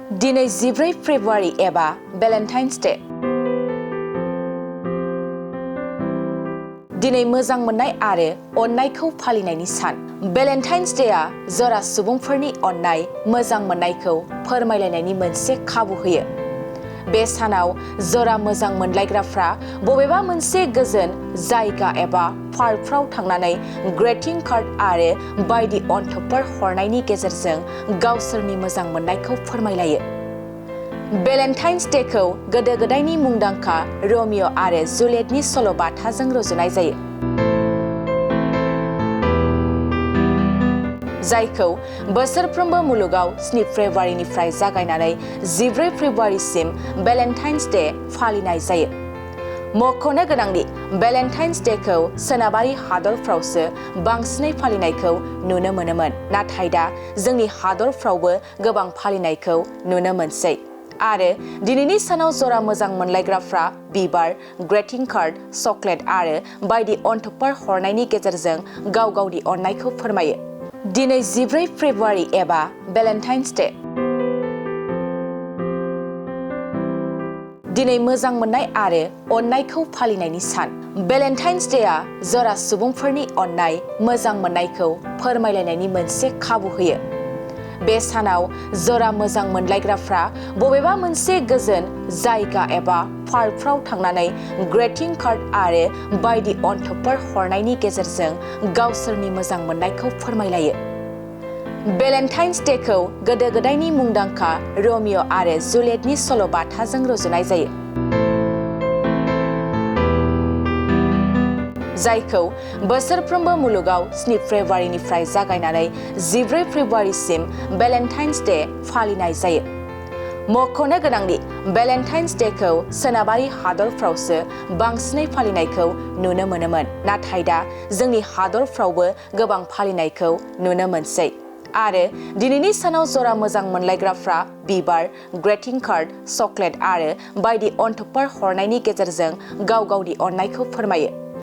दिनै 14 फेब्रुवारि एबा Valentine's day. दिनै मोजां मोननाय आरो अननायखौ फालिनायनि सान। भेलेन्टाइन्स डेआ जरा सुबुंफोरनि अननाय मोजां मोननायखौ फोरमायलायनायनि मोनसे खाबु होयो। बे सानाव जरा मोजां मोनलायग्राफ्रा बबेबा मोनसे गोजोन जायगा एबा पार्कफ्राव थांनानै ग्रीटिं कार्ड आरो बायदि अनथोबफोर हरनायनि गेजेरजों गावसोरनि मोजां मोननायखौ फोरमायलायो। भेलेन्टाइन्स डेखौ गोदो गोदायनि मुंदांखा रमिय' आरो जुलियटनि सल'बाथाजों रुजुनाय जायो, जायखौ बोसोरफ्रोमबो मुलुगाव 7 फेब्रुवारिनिफ्राय जागायनानै 14 फेब्रुवारिसिम भेलेन्टाइन्स डे फालिनाय जायो। मख'नो गोनांदि भेलेन्टाइन्स डेखौ सोनाबारि हादरफ्रावसो बांसिनै फालिनायखौ नुनो मोनोमोन, नाथाय दा जोंनि हादरफ्रावबो गोबां फालिनायखौ नुनो मोनसै। आरो दिनैनि सानाव जरा मोजां मोनलायग्राफ्रा बिबार, ग्रीटिं कार्ड, चकलेट आरो बायदि अनथोबफोर हरनायनि गेजेरजों गाव गावनि अननायखौ फोरमायो। दिनै 14 फेब्रुवारि एबा भेलेन्टाइन्स डे। दिनै मोजां मोननाय आरो अननायखौ फालिनायनि सान। भेलेन्टाइन्स डेआ जरा सुबुंफोरनि अननाय मोजां मोननायखौ फोरमायलायनायनि मोनसे खाबु होयो। बे सानाव जरा मोजां मोनलायग्राफ्रा बबेबा मोनसे गोजोन जायगा एबा पार्कफ्राव थांनानै ग्रीटिं कार्ड आरो बायदि अनथोबफोर हरनायनि गेजेरजों गावसोरनि मोजां मोननायखौ फोरमायलायो। भेलेन्टाइन्स डेखौ गोदो गोदायनि मुंदांखा रमिय' आरो जुलियटनि सल'बाथाजों रुजुनाय जायो, जायखौ बोसोरफ्रोमबो मुलुगाव 7 फेब्रुवारिनिफ्राय जागायनानै 14 फेब्रुवारिसिम भेलेन्टाइन्स डे फालिनाय जायो। मख'नो गोनांदि भेलेन्टाइन्स डेखौ सोनाबारि हादरफ्रावसो बांसिनै फालिनायखौ नुनो मोनोमोन, नाथाय दा जोंनि हादरफ्रावबो गोबां फालिनायखौ नुनो मोनसै। आरो दिनैनि सानाव जरा मोजां मोनलायग्राफ्रा बिबार, ग्रीटिं कार्ड, चकलेट आरो बायदि अनथोबफोर हरनायनि गेजेरजों गाव गावनि अननायखौ फोरमायो।